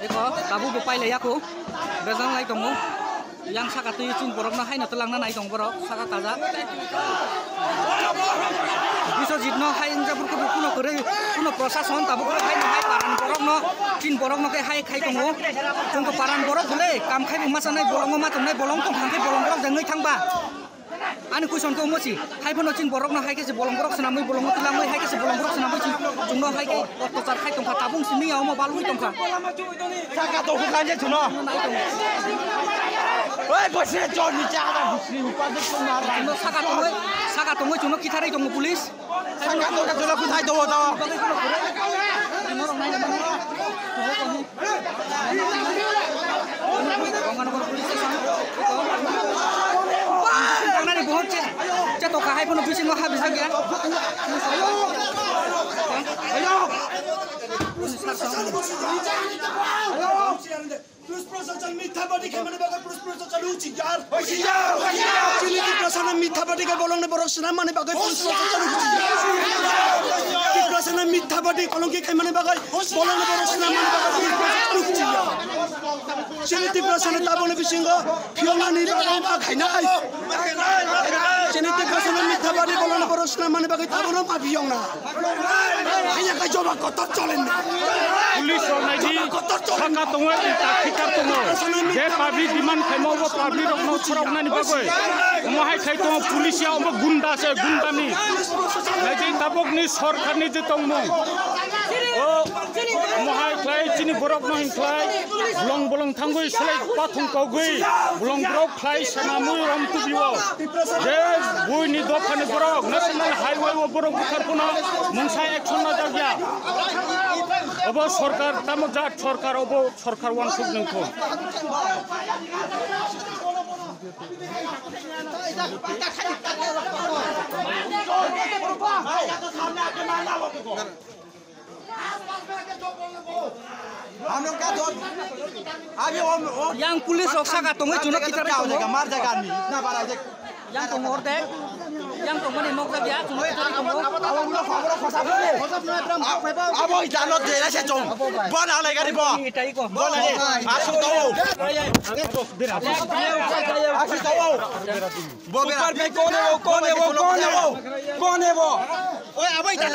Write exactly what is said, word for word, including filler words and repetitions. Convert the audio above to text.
Eko, tabuk bo pailai ya kho. Bejang lai tongo. Yang saka twi chin borok no haino twlangna nai tong borok, saka kajak. Biswajit no hai wngjaphuru khe bo kuno kwrwi, kuno prosason tabuk khe haino hai paran borok no, chin borok no khe hai khai tongo. Chwng to paran borok bole, kam khai bo ma chanai, bolongo ma tongnai, bolong tong thang khe bolong borok jengwi thang ba. Ani question khe omo si, hai phano chin borok no hai khe se bolong borok swnamwi, bolongo twlangwi hai khe se bolong borok swnamwi chin, chwng no hai khe ottochar khai tong kha, tabung simi ya omo balwi tong kha. Saka tongkha kanje chuno. Oi, bosi chor ni cha da bosi upa de chuma da. Chwngno saka tongwi, saka tongwi chwngno kitharwi tongo police. Saka tongkha chuno kuthai tongo to. Tangnani buhok che, che tokha hai phano bisingo ha bijak ya. Police proshashan mithabadi khaimani bagwi police proshashan huchiyar. Chini Tiprasano mithabadi khai bolongni borok swnam mani bagwi police proshashan huchiyar. Tiprasano mithabadi kolongki khaimani bagwi bolongni borok swnam mani bagwi police proshashan huchiyar. Chini Tiprasano taboni bisingo phiyoknani bagwi ma khainai. Chini Tiprasano mithabadi bolongni borok swnam mani bagwi tabono ma phiyokna. Hanya khe joba kotor cholen de. Police rok nai di, saka tongo, ita khikar tongo. Je public demand khaimo, bo public rok no khorok nani bagwi. Omo hai khai tongo, police ya omo gunda se, gunda ni. Nai di tabuk ni sorkar ni je tongmung. O, omo hai khlai chini borok no hin khlai. Bolong bolong thangwi selai pathung kogwi. Bolong borok khlai sanamwi rom tubio. Je buini dophani borok national highway o borok bukhar phano mungsa action na jakya. Obo sorkar tamo jat sorkar obo sorkar wansuk nungkho. हम लोग क्या दो, अभी वो, वो Yang police rok saka tongwi chuno kitharwi tongo. मार जाएगा आदमी, इतना बड़ा है। Yang tongo ordek. Yang tongmani nokjak ya, chuno kitharwi tongo. अब वो लोग, हम लोग फंसा दो। अब वो इधर लोग दे रहे से तुम। बोल आ लेगा रे, बोल। Itai ko. बोल आ रे। आंसू दो। आंसू दो। ऊपर पे कौन है वो, कौन है वो, कौन है वो? कौन है वो? ओए, अब इधर